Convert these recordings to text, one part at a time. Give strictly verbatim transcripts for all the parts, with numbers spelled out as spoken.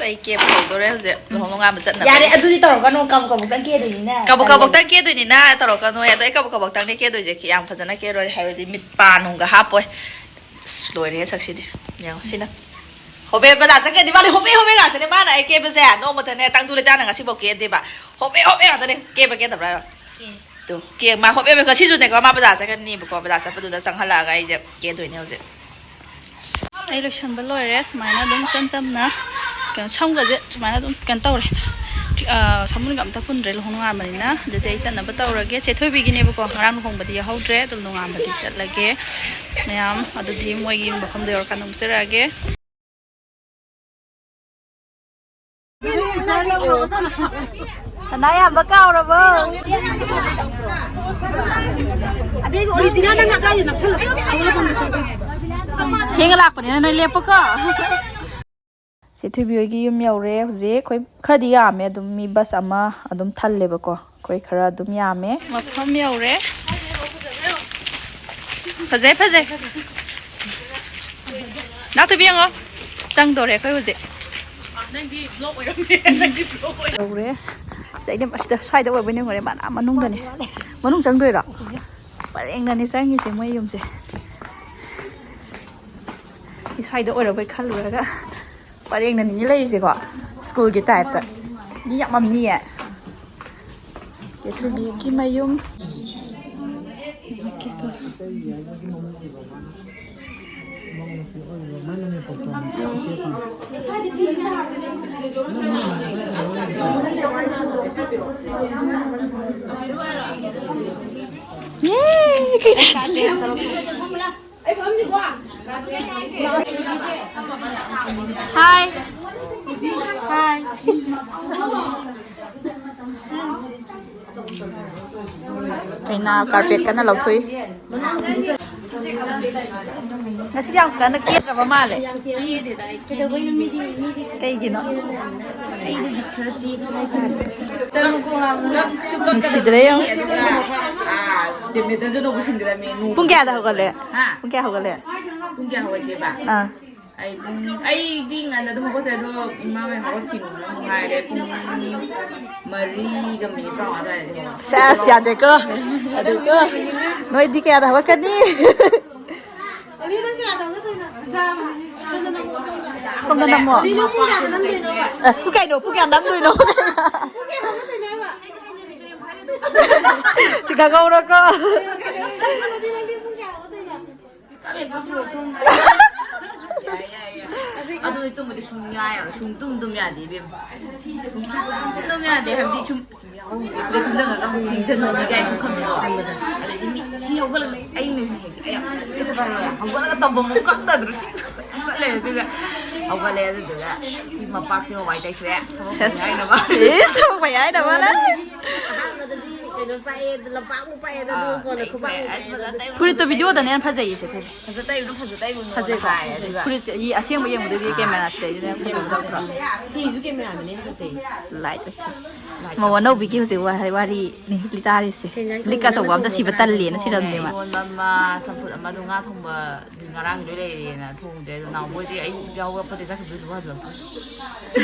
ꯑꯩ ꯀꯦꯕ ꯍꯧꯗꯣꯔꯦ ꯍꯧꯖꯤꯛ, ꯂꯨꯍꯣꯡ ꯅꯣꯡꯉꯥꯟꯕ ꯆꯠꯅꯕ꯫ ꯌꯥꯔꯦ, ꯑꯗꯨꯗꯤ ꯇꯧꯔꯛꯀꯅꯨ, ꯀꯕꯛ ꯀꯕꯛꯇꯪ ꯀꯦꯗꯣꯏꯅꯤꯅ꯫ ꯀꯕꯛ ꯀꯕꯛꯇꯪ ꯀꯦꯗꯣꯏꯅꯤꯅ ꯇꯧꯔꯛꯀꯅꯨ꯫ ꯑꯗꯣ ꯑꯩ ꯀꯕꯛ ꯀꯕꯛꯇꯪꯅꯦ ꯀꯦꯗꯣꯏꯁꯦ, ꯌꯥꯝ ꯐꯖꯅ ꯀꯦꯔꯣꯏ, ꯍꯥꯏꯕꯗꯤ ꯃꯤꯠ ꯄꯥ ꯅꯨꯡꯒ ꯍꯥꯞꯄꯣꯏ꯫ ꯑꯁ, ꯂꯣꯏꯔꯦꯍꯦ ꯁꯛꯁꯤꯗꯤ꯫ ꯌꯦꯡꯉꯣ ꯁꯤꯅ꯫ ꯍꯣꯕꯦ ꯕꯖꯥꯔ ꯆꯠꯀꯦꯗꯤ ꯃꯥꯗꯤ ꯍꯣꯕꯦ ꯍꯣꯕꯦ ꯉꯥꯛꯇꯅꯦ ꯃꯥꯅ ꯑꯩ ꯀꯦꯕꯁꯦ꯫ ꯅꯣꯡꯃꯇꯅꯦ ꯇꯪꯗꯨ ꯂꯩꯇꯥꯅ ꯉꯁꯤꯐꯥꯎ ꯀꯦꯗꯦꯕ꯫ ꯍꯣꯕꯦ ꯍꯣꯕꯦ ꯉꯥꯛꯇꯅꯦ꯫ ꯀꯦꯕ ꯀꯦꯗꯕ꯭ꯔꯥ ꯍꯥꯏꯔꯣ? ꯇꯨ, ꯀꯦ-, ꯃꯥ ꯍꯣꯕꯦ ꯍꯣꯕꯦ ꯉꯁꯤꯁꯨꯅꯦꯀꯣ, ꯃꯥ ꯕꯖꯥꯔ ꯆꯠꯀꯅꯤꯕꯀꯣ, ꯕꯖꯥꯔ ꯆꯠꯄꯗꯨꯗ ꯆꯪꯍꯜꯂꯛꯑꯒ ꯑꯩꯁꯦ ꯀꯦꯗꯣꯏꯅꯦ ꯍꯧꯖꯤꯛ꯫ ꯑꯩ ꯂꯣꯏꯁꯟꯕ ꯂꯣꯏꯔꯦ꯫ ꯁꯨꯃꯥꯏꯅ ꯑꯗꯨꯝ ꯏꯆꯝ ꯆꯝꯅ ꯀꯩꯅꯣ, ꯁꯝꯒꯁꯦ ꯁꯨꯃꯥꯏꯅ ꯑꯗꯨꯝ ꯀꯩꯅꯣ ꯇꯧꯔꯦ꯫ ꯑ, ꯁꯝꯕꯨꯟꯒ ꯑꯝꯇ ꯄꯨꯟꯗ꯭ꯔꯦ ꯂꯨꯍꯣꯡ ꯅꯣꯡꯉꯥꯟꯕꯅꯤꯅ꯫ ꯑꯗꯨꯗꯤ ꯑꯩ ꯆꯠꯅꯕ ꯇꯧꯔꯒꯦ꯫ ꯆꯦ ꯊꯣꯏꯕꯤꯒꯤꯅꯦꯕꯀꯣ, ꯉꯔꯥꯡ ꯂꯨꯍꯣꯡꯕꯗꯤ ꯌꯥꯎꯍꯧꯗ꯭ꯔꯦ, ꯑꯗꯨꯝ ꯅꯣꯡꯉꯥꯟꯕꯗꯤ ꯆꯠꯂꯒꯦ꯫ ꯃꯌꯥꯝ ꯑꯗꯨꯗꯤ ꯃꯣꯏꯒꯤ ꯃꯐꯝꯗ ꯌꯧꯔꯀꯥꯟꯗ ꯑꯃꯨꯛ ꯆꯠꯂꯛꯑꯒꯦ꯫ ꯁꯅꯥ ꯌꯥꯝꯕ ꯀꯥꯎꯔꯕꯣ? ꯊꯦꯡꯅ ꯂꯥꯛꯄꯅꯤꯅ ꯅꯣꯏ ꯂꯦꯞꯄꯨꯀꯣ꯫ ꯆꯦ ꯊꯣꯏꯕꯤ ꯍꯣꯏꯒꯤ ꯌꯨꯝ ꯌꯧꯔꯦ ꯍꯧꯖꯤꯛ꯫ ꯑꯩꯈꯣꯏ ꯈꯔꯗꯤ ꯌꯥꯝꯃꯦ ꯑꯗꯨꯝ, ꯃꯤ ꯕꯁ ꯑꯃ ꯑꯗꯨꯝ ꯊꯜꯂꯦꯕꯀꯣ꯫ ꯑꯩꯈꯣꯏ ꯈꯔ ꯑꯗꯨꯝ ꯌꯥꯝꯃꯦ꯫ ꯃꯐꯝ ꯌꯧꯔꯦ꯫ ꯐꯖꯩ, ꯐꯖꯩ꯫ ꯅꯥꯛꯇꯕꯤ ꯌꯦꯡꯉꯣ꯫ ꯆꯪꯗꯣꯔꯦ ꯑꯩꯈꯣꯏ ꯍꯧꯖꯤꯛ꯫ ꯌꯧꯔꯦ꯫ ꯁꯤꯗ ꯑꯩꯅ ꯑꯁꯤꯗ ꯁ꯭ꯋꯥꯏꯗ ꯑꯣꯏꯕꯣꯏ ꯅꯤꯡꯉꯨꯔꯦ꯫ ꯃꯥꯅ ꯑꯥ ꯃꯅꯨꯡꯗꯅꯦ꯫ ꯃꯅꯨꯡ ꯆꯪꯗꯣꯏꯔꯣ? ꯄꯔꯦꯡꯗꯅꯦ ꯆꯪꯉꯤꯁꯦ ꯃꯣꯏ ꯌꯨꯝꯁꯦ꯫ ꯁꯤ ꯁ꯭ꯋꯥꯏꯗ ꯑꯣꯏꯔꯕꯣꯏ ꯈꯜꯂꯨꯔꯒ꯫ ꯄꯔꯦꯡꯗꯅꯤꯅꯦ ꯂꯩꯔꯤꯁꯦꯀꯣ, ꯁ꯭ꯀꯨꯜꯒꯤ ꯇꯥꯏꯞꯇ꯫ ꯃꯤ ꯌꯥꯝꯃꯝꯅꯤꯌꯦ꯫ ꯆꯦ ꯊꯣꯏꯕꯤꯒꯤ ꯃꯌꯨꯝ꯫ ꯍꯥꯏ꯫ ꯍꯥꯏ꯫ ꯀꯩꯅꯥ ꯀꯥꯔꯄꯦꯠ ꯀꯟꯅ ꯂꯧꯊꯣꯛꯏ꯫ ꯉꯁꯤꯗꯤ ꯌꯥꯝ ꯀꯟꯅ ꯀꯦꯗ꯭ꯔꯕ ꯃꯥꯜꯂꯦ꯫ ꯀꯩꯒꯤꯅꯣ? ꯅꯨꯡꯁꯤꯗ꯭ꯔꯦ ꯌꯦꯡꯉꯣ꯫ ꯄꯨꯡ ꯀꯌꯥꯗ ꯍꯧꯒꯠꯂꯦ? ꯄꯨꯡ ꯀꯌꯥ ꯍꯧꯒꯠꯂꯦ? ꯑꯥ꯫ ꯑꯩ ꯄꯨꯡ ꯑꯩꯗꯤ ꯉꯟꯅ ꯑꯗꯨꯝ ꯍꯧꯒꯠꯆꯩ, ꯑꯗꯣ ꯏꯃꯥ ꯍꯣꯏ ꯍꯧꯒꯠꯈꯤꯅꯨꯅ ꯑꯃꯨꯛ ꯍꯥꯏꯔꯦ꯫ ꯄꯨꯡ ꯃꯔꯤꯒ ꯃꯤꯅꯤꯠ ꯇꯔꯥꯃꯉꯥ ꯑꯗꯨꯋꯥꯏꯗꯗꯤ ꯍꯧꯒꯠꯂꯦ꯫ ꯁꯦꯁ, ꯌꯥꯗꯦꯀꯣ꯫ ꯑꯗꯨꯀꯣ꯫ ꯅꯣꯏꯗꯤ ꯀꯌꯥꯗ ꯍꯧꯒꯠꯀꯅꯤ? ꯑꯅꯤ ꯅꯪ ꯀꯌꯥꯗ ꯍꯧꯒꯠꯇꯣꯏꯅꯣ? ꯁꯣꯝꯗ ꯅꯝꯃꯣ꯫ ꯁꯤ ꯅꯪ ꯄꯨꯡ ꯀꯌꯥꯗ ꯅꯝꯗꯣꯏꯅꯣꯕ? ꯑꯦ, ꯄꯨꯡ ꯀꯩꯅꯣ? ꯄꯨꯡ ꯀꯌꯥ ꯅꯝꯗꯣꯏꯅꯣ? ꯄꯨꯡ ꯀꯌꯥ ꯍꯧꯒꯠꯇꯣꯏꯅꯣ ꯍꯥꯏꯕ? ꯁꯤ ꯈꯪꯍꯧꯔꯣꯀꯣ꯫ ꯅꯪꯗꯤ ꯄꯨꯡ ꯀꯌꯥ ꯍꯧꯒꯠꯇꯣꯏꯅꯣ? ꯌꯥꯏ, ꯌꯥꯏ, ꯌꯥꯏ꯫ ꯑꯗꯨꯗꯤ ꯇꯨꯝꯕꯗꯤ ꯁꯨꯡꯌꯥ ꯌꯥꯔꯣꯏ꯫ ꯁꯨꯡꯇꯨꯝ ꯇꯨꯝ ꯌꯥꯗꯦ, ꯏꯕꯦꯝꯃ꯫ ꯁꯨꯡꯇꯨꯝ ꯇꯨꯝ ꯌꯥꯗꯦ, ꯍꯥꯏꯕꯗꯤ ꯁꯨꯝ ꯁꯤꯗ ꯇꯨꯝꯁꯤꯜꯂꯒ ꯑꯃꯨꯛ ꯊꯦꯡꯖꯤꯜꯂꯅꯤ ꯀꯥꯏꯅ ꯁꯨꯝ ꯈꯟꯕꯗꯣ꯫ ꯑꯗꯩꯗꯤ ꯃꯤ ꯁꯤ ꯍꯧꯒꯠꯂꯒ ꯑꯩꯅ ꯍꯦꯛ ꯍꯧꯒꯠꯂꯒ ꯇꯧꯐꯝ ꯑꯃ ꯈꯪꯗꯗꯅ ꯁꯤ ꯆꯠꯂꯦ꯫ ꯑꯗꯨꯒ ꯍꯧꯒꯠꯂꯦ, ꯑꯗꯨꯗꯨꯒ ꯁꯤ ꯃꯄꯥꯛꯁꯤꯃ ꯋꯥꯏ ꯇꯩꯊꯣꯛꯑꯦ꯫ ꯊꯕꯛ ꯁꯦꯁ꯫ ꯇꯧꯅꯤꯡꯉꯥꯏꯅꯕ꯫ ꯏꯁ, ꯊꯕꯛ ꯃꯌꯥꯏꯅꯕ ꯅꯪ꯫ ꯑꯍꯥꯟꯕꯗꯗꯤ ꯀꯩꯅꯣ ꯄꯥꯛꯑꯦ, ꯂꯝꯄꯥꯛꯃꯨꯛ ꯄꯥꯛꯑꯦ, ꯑꯗꯨꯒ ꯑꯥ, ꯀꯣꯟꯅ ꯈꯨꯕꯥꯛꯃꯨꯛ ꯄꯥꯛꯑꯦ, ꯑꯗꯨ ꯐꯨꯔꯤꯠꯇꯣ ꯚꯤꯗꯤꯑꯣꯗꯅ ꯍꯦꯟꯅ ꯐꯖꯩꯌꯦ ꯁꯦ, ꯊꯣꯏꯕꯤ꯫ ꯐꯖꯇꯩꯕꯗꯣ ꯐꯖꯇꯩꯕꯅꯣꯅ ꯐꯖꯩꯀꯣ? ꯍꯥꯏꯌꯦ, ꯑꯗꯨꯒ ꯐꯨꯔꯤꯠꯁꯦ ꯏ-, ꯑꯁꯦꯡꯕ ꯌꯦꯡꯕꯗꯗꯤ ꯑꯥ꯫ ꯀꯦꯃꯦꯔꯥꯁꯤꯗꯩꯗꯅ ꯐꯖꯕ ꯂꯧꯗ꯭ꯔꯣ? ꯐꯤꯁꯨ ꯀꯦꯃꯦꯔꯥꯗꯅ ꯍꯦꯟꯅ ꯐꯖꯩ꯫ ꯂꯥꯏꯠ ꯂꯩꯇꯦ꯫ ꯂꯥꯏꯠ ꯁꯤ ꯃꯧ ꯑꯅꯧꯕꯤꯒꯤ ꯍꯧꯖꯤꯛ ꯋꯥ-, ꯋꯥꯔꯤꯅꯤ ꯂꯤꯇꯥꯔꯤꯁꯦ꯫ ꯀꯩ ꯏꯟꯖꯥꯡ ꯂꯤꯛ ꯊꯣꯡꯉꯤꯅꯣ? ꯑꯆꯧꯕ ꯑꯝꯇ ꯁꯤꯕ ꯇꯜꯂꯦꯅ ꯁꯤꯔꯝꯅꯦ ꯃꯥ꯫ ꯏꯔꯣꯟꯕ ꯑꯃ, ꯆꯝꯐꯨꯠ ꯑꯃ, ꯑꯗꯨ ꯉꯥ ꯊꯣꯡꯕ ꯉꯔꯥꯡꯒꯤ ꯂꯣꯏ ꯂꯩꯔꯦꯅ ꯊꯣꯡꯗ꯭ꯔꯦ꯫ ꯑꯗꯣ ꯅꯥꯎꯕꯣꯏꯗꯤ ꯑꯌꯨꯛ ꯌꯥꯎꯔꯛꯄꯗꯩ ꯆꯥꯛ ꯊꯣꯡꯗ꯭ꯔꯤꯁꯤꯕꯨ ꯍꯜꯂꯛꯇ꯭ꯔꯤ꯫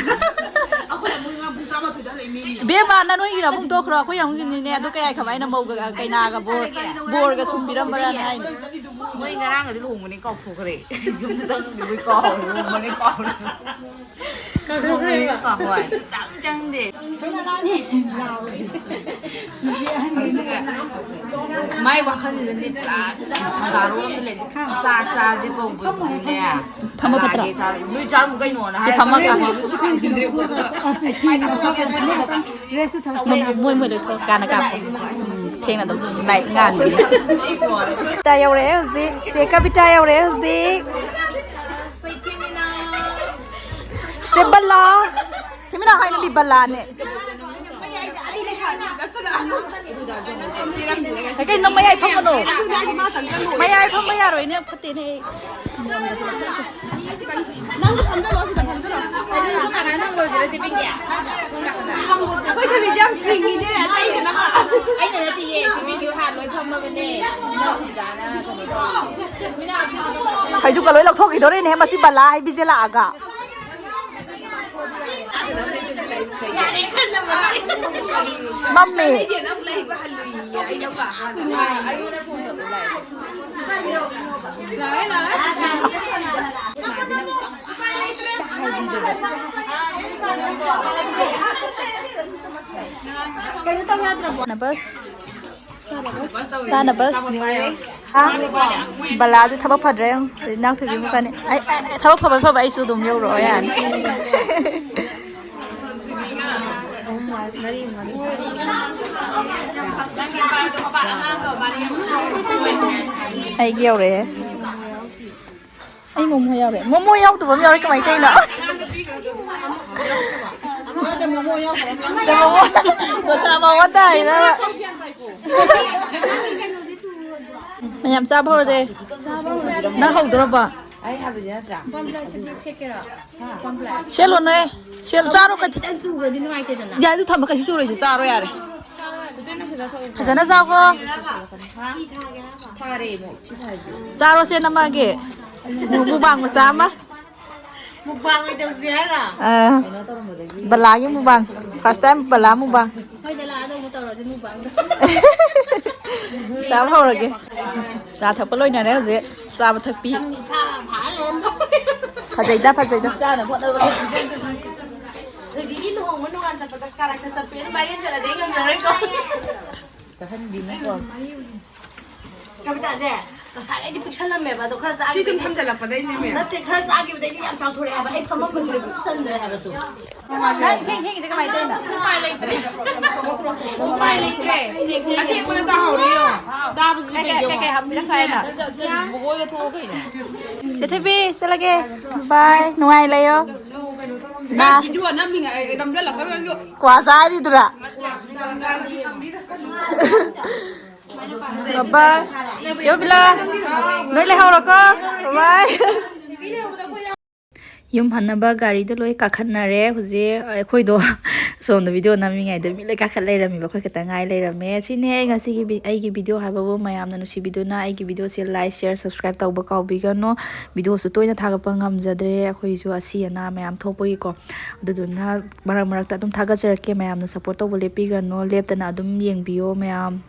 ꯑꯩꯈꯣꯏ ꯑꯃꯨꯛ ꯉꯥ ꯄꯨꯡ ꯇꯔꯥꯃꯥꯊꯣꯏꯗ ꯍꯜꯂꯛꯏ ꯃꯤꯅꯤ꯫ ꯏꯕꯦꯝꯃ, ꯅ ꯅꯣꯏꯒꯤꯅ ꯑꯃꯨꯛ ꯇꯣꯛꯈ꯭ꯔꯣ, ꯑꯩꯈꯣꯏ ꯌꯥꯝꯒꯤꯅꯤꯅꯦ꯫ ꯑꯗꯣ ꯀꯌꯥ ꯀꯃꯥꯏꯅ ꯃꯧꯒ, ꯀꯩꯅꯥꯒ ꯕꯣꯔ, ꯕꯣꯔꯒ ꯁꯨꯝꯕꯤꯔꯝꯕ꯭ꯔꯥꯅ ꯍꯥꯏꯅꯤ꯫ ꯃꯣꯏ ꯉꯔꯥꯡꯒꯗꯤ ꯂꯨꯍꯣꯡꯕꯅꯦ ꯀꯥꯎꯊꯣꯛꯈ꯭ꯔꯦ꯫ ꯌꯨꯝꯗ ꯆꯪꯉꯛꯇꯦ ꯃꯣꯏ ꯀꯥꯎꯔꯦ, ꯂꯨꯍꯣꯡꯕꯅꯦ ꯀꯥꯎꯔꯦ꯫ ꯀꯥꯎꯊꯣꯛꯈ꯭ꯔꯦꯕ꯫ ꯍꯣꯏ, ꯁꯨꯡꯆꯪ ꯆꯪꯗꯦ꯫ ꯑꯗꯨꯒ ꯃꯥꯏ ꯋꯥꯈꯜꯁꯤꯗꯅꯦ ꯄꯨꯔꯥ ꯁꯪꯁꯥꯔ ꯑꯃꯗ ꯂꯩ꯫ ꯆꯥꯛ ꯆꯥꯁꯦ ꯀꯧꯕꯗꯨꯅꯦ꯫ ꯐꯝꯃ ꯐꯠꯇ꯭ꯔꯣ? ꯆꯥꯒꯦ ꯆꯥ-, ꯅꯣꯏ ꯆꯥꯔꯨ ꯀꯩꯅꯣꯅ ꯁꯤ ꯍꯥꯏꯔ ꯐꯝꯃꯒ꯫ ꯀꯧꯕꯗꯨꯁꯨ ꯈꯪꯖꯤꯟꯗ꯭ꯔꯦ꯫ ꯃꯣꯏ, ꯃꯣꯏ ꯂꯣꯏꯊꯣꯛ ꯀꯥꯟꯅ ꯀꯥꯞꯄꯣ꯫ ꯎꯝ, ꯊꯦꯡꯅ ꯑꯗꯨꯝ ꯂꯥꯏꯛ ꯉꯥꯟꯕꯅꯦ꯫ ꯀꯕꯤꯇꯥ ꯌꯧꯔꯛꯑꯦ ꯍꯧꯖꯤꯛ꯫ ꯆꯦ ꯀꯕꯤꯇꯥ ꯌꯧꯔꯛꯑꯦ ꯍꯧꯖꯤꯛ꯫ ꯆꯦ ꯕꯂꯥ꯫ ꯊꯦꯃꯤꯅꯥ ꯍꯥꯏ ꯅꯨꯄꯤ ꯕꯂꯥꯅꯦ꯫ ꯀꯩ ꯅꯪ ꯃꯌꯥꯏ ꯐꯝꯒꯅꯣ꯫ ꯃꯌꯥꯏ ꯐꯝꯕ ꯌꯥꯔꯣꯏꯅꯦ, ꯐꯠꯇꯦꯅꯦ ꯑꯩ꯫ ꯅꯪꯁꯨ ꯐꯝꯖꯜꯂꯣ, ꯁꯤꯗ ꯐꯝꯖꯜꯂꯣ꯫ ꯑꯩꯈꯣꯏ ꯊꯣꯏꯕꯤꯁꯦ ꯌꯥꯝ ꯁꯤꯡꯉꯤꯅꯦ, ꯑꯇꯩꯗꯅ꯫ ꯑꯩꯅ ꯅꯠꯇꯤꯌꯦ, ꯁꯤ ꯚꯤꯗꯤꯑꯣ ꯍꯥꯟ ꯂꯣꯏ ꯐꯝꯃꯕꯅꯦ꯫ ꯏꯅꯥꯎꯁꯤꯡꯖꯥꯅ ꯀꯩꯅꯣ ꯇꯧꯔꯦ꯫ ꯍꯩꯖꯨꯀ ꯂꯣꯏ ꯂꯧꯊꯣꯛꯈꯤꯗꯣꯔꯦꯅꯦ ꯃꯁꯤ ꯕꯂꯥ ꯍꯥꯏꯕꯤꯁꯦ ꯂꯥꯛꯑꯒ꯫ ꯃꯝꯃꯦ꯫ ꯅꯕꯁ꯫ ꯆꯥꯅꯕ꯫ ꯍꯥ? ꯕꯂꯥꯗꯤ ꯊꯕꯛ ꯐꯗ꯭ꯔꯦ ꯌꯦꯡꯉꯨ꯫ ꯏꯅꯥꯎ ꯊꯣꯏꯕꯤ ꯃꯕꯥꯅꯤ꯫ ꯑꯩ, ꯑꯩ, ꯑꯩ ꯊꯕꯛ ꯐꯕ ꯐꯕ ꯑꯩꯁꯨ ꯑꯗꯨꯝ ꯌꯧꯔꯛꯑꯣ ꯌꯥꯅꯤ꯫ ꯑꯩꯒꯤ ꯌꯧꯔꯛꯑꯦ꯫ ꯑꯩ ꯃꯣꯃꯣ ꯌꯥꯎꯔꯦ꯫ ꯃꯣꯃꯣ ꯌꯥꯎꯗꯕ ꯑꯃ ꯌꯥꯎꯔꯦ꯫ ꯀꯃꯥꯏꯅ ꯇꯧꯔꯤꯅꯣ? ꯃꯣꯃꯣ ꯌꯥꯎꯗꯕ ꯑꯃ ꯌꯥꯎꯔꯦ꯫ ꯃꯣꯃꯣ ꯃꯁꯥ ꯃꯃꯣ ꯇꯥꯏꯅ꯫ ꯃꯌꯥꯝ ꯆꯥꯕ ꯍꯧꯔꯁꯦ꯫ ꯅꯪ ꯍꯧꯗꯣꯔꯕꯣ? ꯑꯩ ꯍꯥꯏꯕꯁꯦ ꯅꯠꯇ꯭ꯔꯥ? ꯁꯦꯠꯀꯦꯔꯣ? ꯁꯦꯠꯂꯣ ꯅꯣꯏ꯫ ꯁꯦꯠ-, ꯆꯥꯔꯣ ꯀꯩ-, ꯈꯤꯇꯪ ꯆꯨꯈ꯭ꯔꯗꯤ ꯅꯨꯡꯉꯥꯏꯇꯦꯗꯅ꯫ ꯌꯥꯏ, ꯑꯗꯨ ꯊꯝꯕ ꯀꯩꯁꯨ ꯆꯨꯔꯣꯏꯁꯦ꯫ ꯆꯥꯔꯣ ꯌꯥꯔꯦ꯫ ꯐꯖꯅ ꯆꯥꯎꯀꯣ꯫ ꯐꯥꯔꯦ ꯏꯕꯣꯛ꯫ ꯁꯤ ꯐꯥꯔꯗꯤ꯫ ꯆꯥꯔꯣꯁꯦ ꯅꯝꯃꯛꯑꯒꯦ꯫ ꯃꯨꯛꯕꯥꯡ ꯃꯆꯥ ꯑꯃ꯫ ꯃꯨꯛꯕꯥꯡ ꯑꯣꯏꯅ ꯇꯧꯁꯦ ꯍꯥꯏꯔꯣ? ꯑꯥ꯫ ꯕꯂꯥꯒꯤ ꯃꯨꯛꯕꯥꯡ꯫ First time ꯕꯂꯥ ꯃꯨꯛꯕꯥꯡ꯫ ꯍꯣꯏꯗ ꯂꯥꯛꯑ ꯑꯃꯨꯛ ꯇꯧꯔꯁꯦ ꯃꯨꯛꯕꯥꯡꯗꯣ꯫ ꯆꯥꯕ ꯍꯧꯔꯒꯦ꯫ ꯆꯥ ꯊꯛꯄ ꯂꯣꯏꯅꯔꯦ ꯍꯧꯖꯤꯛ꯫ ꯆꯥꯕ ꯊꯛꯄꯤ꯫ ꯐꯖꯩꯗ, ꯐꯖꯩꯗ꯫ ꯆꯥꯅ ꯈꯣꯠꯅꯕ꯫ ꯊꯣꯏꯕꯤꯒꯤ ꯂꯨꯍꯣꯡꯕ ꯅꯣꯡꯉꯥꯟ ꯆꯠꯄꯗ ꯀꯥꯔꯛꯇ ꯆꯠꯄꯦꯅ ꯃꯥꯏꯔꯦꯟ ꯆꯠꯂꯗꯤ ꯑꯩ ꯉꯝꯖꯔꯣꯏꯀꯣ꯫ ꯆꯠꯍꯟꯕꯤꯅꯨꯀꯣ꯫ ꯀꯕꯤꯇꯥꯁꯦ ꯉꯁꯥꯏꯗꯩꯗꯤ ꯄꯤꯛꯁꯜꯂꯝꯃꯦꯕ, ꯑꯗꯣ ꯈꯔ ꯆꯥꯈꯤꯕꯗꯩꯗꯤ ꯁꯤ ꯁꯨꯝ ꯊꯝꯖꯜꯂꯛꯄꯗꯩꯅꯦꯃꯦ꯫ ꯅꯠꯇꯦ, ꯈꯔ ꯆꯥꯈꯤꯕꯗꯩꯗꯤ ꯌꯥꯝ ꯆꯥꯎꯊꯣꯔꯛꯑꯦ ꯍꯥꯏꯕ꯫ ꯑꯩ ꯐꯝꯃꯝꯕꯁꯤꯗ ꯑꯗꯨꯝ ꯆꯟꯗ꯭ꯔꯦ ꯍꯥꯏꯕ ꯇꯨ꯫ ꯅꯪ ꯊꯦꯡ ꯊꯦꯡꯉꯤꯁꯦ ꯀꯃꯥꯏꯅ ꯇꯧꯔꯤꯅꯣ? ꯎꯄꯥꯏ ꯂꯩꯇ꯭ꯔꯦ꯫ ꯎꯄꯥꯏ ꯂꯩꯇ꯭ꯔꯦ꯫ ꯑꯊꯦꯡꯕꯗ ꯇꯥꯍꯧꯔꯦ ꯌꯦꯡꯉꯣ꯫ ꯆꯥꯕꯁꯨ ꯀꯩꯀꯩ, ꯀꯩꯗꯧꯒꯦ ꯀꯩꯀꯩ ꯌꯦꯡꯉꯣ꯫ ꯍꯥꯞꯄꯤꯔꯛꯄ ꯍꯥꯏꯅꯣ? ꯕꯣꯕꯣꯏꯗ ꯊꯣꯛꯑꯣ ꯀꯩꯅꯣ꯫ ꯆꯦ ꯊꯣꯏꯕꯤ, ꯆꯠꯂꯒꯦ꯫ Bye, ꯅꯨꯡꯉꯥꯏ ꯂꯩꯌꯣ꯫ ꯅꯪ ꯚꯤꯗꯤꯑꯣ ꯅꯝꯃꯤꯉꯥꯏ ꯅꯝꯖꯜꯂꯛꯀꯅꯨ ꯅꯪꯁꯨ꯫ ꯀ꯭ꯋꯥ ꯆꯥꯔꯤꯗꯨꯔꯥ? ꯕꯥꯏ ꯕꯥꯏ꯫ ꯆꯦ ꯕꯤꯂꯥ, ꯅꯣꯏ ꯂꯩꯍꯧꯔꯣꯀꯣ꯫ ꯕꯥꯏ ꯕꯥꯏ꯫ ꯌꯨꯝ ꯍꯟꯅꯕ ꯒꯥꯔꯤꯗ ꯂꯣꯏ ꯀꯥꯈꯠꯅꯔꯦ꯫ ꯍꯧꯖꯤꯛ ꯑꯩꯈꯣꯏꯗꯣ ꯁꯣꯝꯗ ꯚꯤꯗꯤꯑꯣ ꯅꯝꯃꯤꯉꯩꯗ ꯃꯤ ꯂꯣꯏ ꯀꯥꯈꯠ ꯂꯩꯔꯝꯃꯦꯕ, ꯑꯩꯈꯣꯏ ꯈꯛꯇ ꯉꯥꯏ ꯂꯩꯔꯝꯃꯦ꯫ ꯁꯤꯅꯦ ꯑꯩ ꯉꯁꯤꯒꯤ ꯚꯤ- ꯑꯩꯒꯤ ꯚꯤꯗꯤꯑꯣ ꯍꯥꯏꯕꯕꯨ꯫ ꯃꯌꯥꯝꯅ ꯅꯨꯡꯁꯤꯕꯤꯗꯨꯅ ꯑꯩꯒꯤ ꯚꯤꯗꯤꯑꯣꯁꯦ like, share, subscribe ꯇꯧꯕ ꯀꯥꯎꯕꯤꯒꯅꯨ꯫ ꯚꯤꯗꯤꯑꯣꯁꯨ ꯇꯣꯏꯅ ꯊꯥꯒꯠꯄ ꯉꯝꯖꯗ꯭ꯔꯦ, ꯑꯩꯈꯣꯏꯁꯨ ꯑꯁꯤ ꯑꯅꯥ ꯃꯌꯥꯝ ꯊꯣꯛꯄꯒꯤꯀꯣ꯫ ꯑꯗꯨꯗꯨꯅ ꯃꯔꯛ ꯃꯔꯛꯇ ꯑꯗꯨꯝ ꯊꯥꯒꯠꯆꯔꯛꯀꯦ꯫ ꯃꯌꯥꯝꯅ ꯁꯞꯄꯣꯔꯠ ꯇꯧꯕ ꯂꯦꯞꯄꯤꯒꯅꯨ, ꯂꯦꯞꯇꯅ ꯑꯗꯨꯝ ꯌꯦꯡꯕꯤꯌꯣ ꯃꯌꯥꯝ꯫